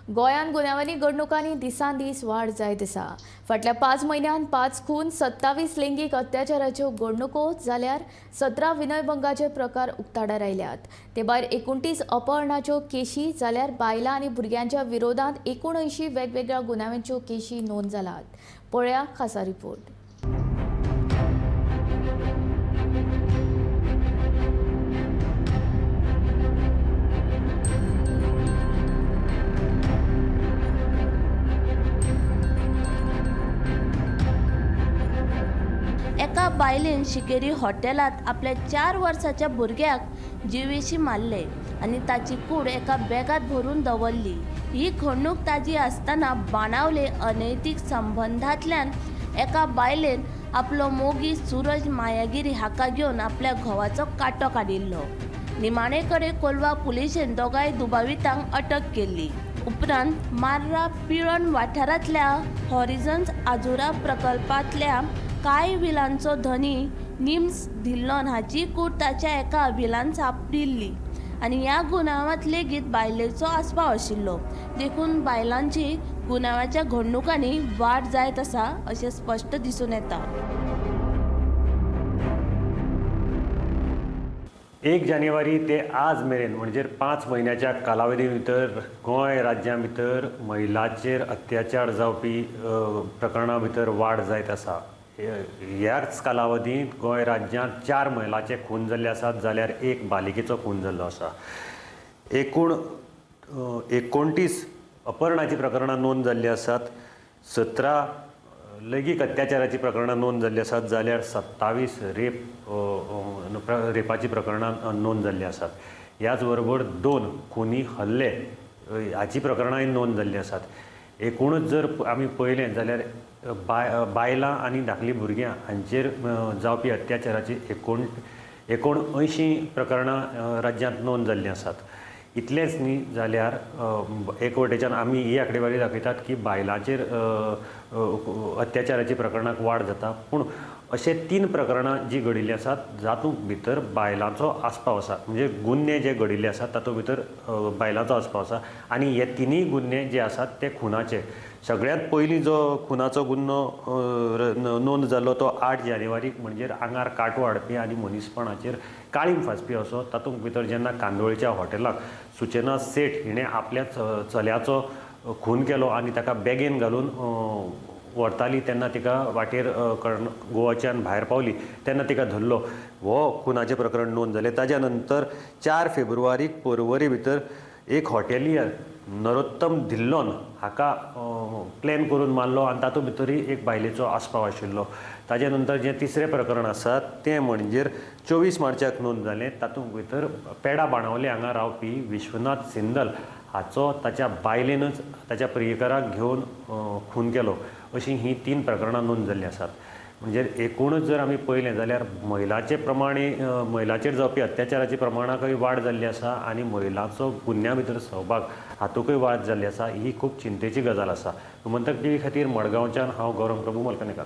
गोंयांत गुन्यांवांनी घडणुकांनी दिसान दीस वाड जायत आसा. फाटल्या 5 म्हयन्यांत 5 खून, 27 लैंगीक अत्याचाराच्यो घडणुको जाल्यार 17 विनयभंगाचे प्रकार उक्ताडार आयल्यात. ते भायर 29 अपहरणाच्यो केशी जाल्यार बायलां आनी भुरग्यांच्या विरोधांत 79 वेगवेगळ्या गुन्यांवांच्यो केशी नोंद जाल्यात. पळया खासा रिपोर्ट. एका बायलेन शिकेरी हॉटेलांत आपल्या 4 वर्साच्या भुरग्याक जिवेशी मारले आनी ताची कूड एका बॅगांत भरून दवरली. ही घडणूक ताजी आसतना बाणावले अनैतीक संबंदांतल्यान एका बायलेन आपलो मोगी सूरज मायागिरी हाका घेवन आपल्या घोवाचो कांटो काडिल्लो. निमाणे कडेन कोलवा पुलिशेन दोगांय दुबावितांक अटक केल्ली. उपरांत मार्रा पिळर्ण वाठारांतल्या हॉरिझन्स आजुरा प्रकल्पांतल्या कांय विलांचो धनी निम्स धिल्लोन हाची कूड ताच्या एका विलान सांपडिल्ली आनी ह्या गुन्यांवांत लेगीत बायलेचो आस्पाव आशिल्लो. देखून बायलांची गुन्यांवाच्या घडणुकांनी वाड जायत आसा अशें स्पश्ट दिसून येता. 1 जानेवारी ते आज मेरेन म्हणजे 5 म्हयन्याच्या कालावधी भितर गोंय राज्या भितर महिलांचेर अत्याचार जावपी प्रकरणां भितर वाड जायत आसा. ह्याच कालावधींत गोंय राज्यांत 4 महिलांचे खून जाल्ले आसात जाल्यार 1 बालिकेचो खून जाल्लो आसा. एकूण 29 अपहरणाचीं प्रकरणां नोंद जाल्लीं आसात, 17 लैंगीक अत्याचाराचीं प्रकरणां नोंद जाल्लीं आसात जाल्यार 27 रेपाचीं प्रकरणां नोंद जाल्लीं आसात. ह्याच बरोबर 2 खुनी हल्ले हाचीं प्रकरणांय नोंद जाल्लीं आसात. एकूणच जर आमी पळयलें जाल्यार बायलां आनी धाकलीं भुरग्यां हांचेर जावपी अत्याचाराची 79 प्रकरणां राज्यांत नोंद जाल्लीं आसात. इतलेंच न्ही जाल्यार एक वटेच्यान आमी ही आंकडेवारी दाखयतात की बायलांचेर अत्याचाराची प्रकरणाक वाड जाता, पूण अशे 3 प्रकरणां जीं घडिल्लीं आसात जातूंत भितर बायलांचो आस्पाव आसा. म्हणजे गुन्हे जे घडिल्ले आसात तातूंत भितर बायलांचो आस्पाव आसा आनी हे 3 गुन्हे जे आसात ते खुनाचे. सगळ्यांत पयलीं जो खुनाचो गुन्हो नोंद जाल्लो तो 8 जानेवारीक म्हणजे आंगार कांटो हाडपी आनी मनीसपणाचेर काळीम फासपी असो. तातूंत भितर जेन्ना कांदोळच्या हॉटेलाक सुचना सेठ हिणें आपल्या चल्याचो खून केलो आनी ताका बॅगेन घालून व्हरताली तेन्ना तिका वाटेर गोवाच्यान भायर पावली तेन्ना तिका धरलो. हो खुनाचें प्रकरण नोंद जालें. ताज्या नंतर 4 फेब्रुवारीक पर्वरी भितर एक हॉटेलियर नरोत्तम धिल्लोन हाका प्लॅन करून मारलो आनी तातूंत भितरूय एक बायलेचो आस्पाव आशिल्लो. ताज्या नंतर जें तिसरें प्रकरण आसा तें म्हणजे 24 मार्चाक नोंद जालें. तातूंत भितर पेडा बाणावले हांगा रावपी विश्वनाथ सिंदल हाचो ताच्या बायलेनच ताच्या प्रियकराक घेवन खून केलो. अशीं हीं 3 प्रकरणां नोंद जाल्लीं आसात. म्हणजे एकूणच जर आमी पळयलें जाल्यार महिलाचे प्रमाणे महिलाचेर जावपी अत्याचाराचे प्रमाणाकय वाड जाल्ली आसा आनी महिलांचो गुन्ह्या भितर सहभाग हातूंकय वाड जाल्ली आसा. ही खूब चिंतेची गजाल आसा. गोमंतक टीव्ही खातीर मडगांवच्यान हांव गौरव प्रभू मलकनेकार.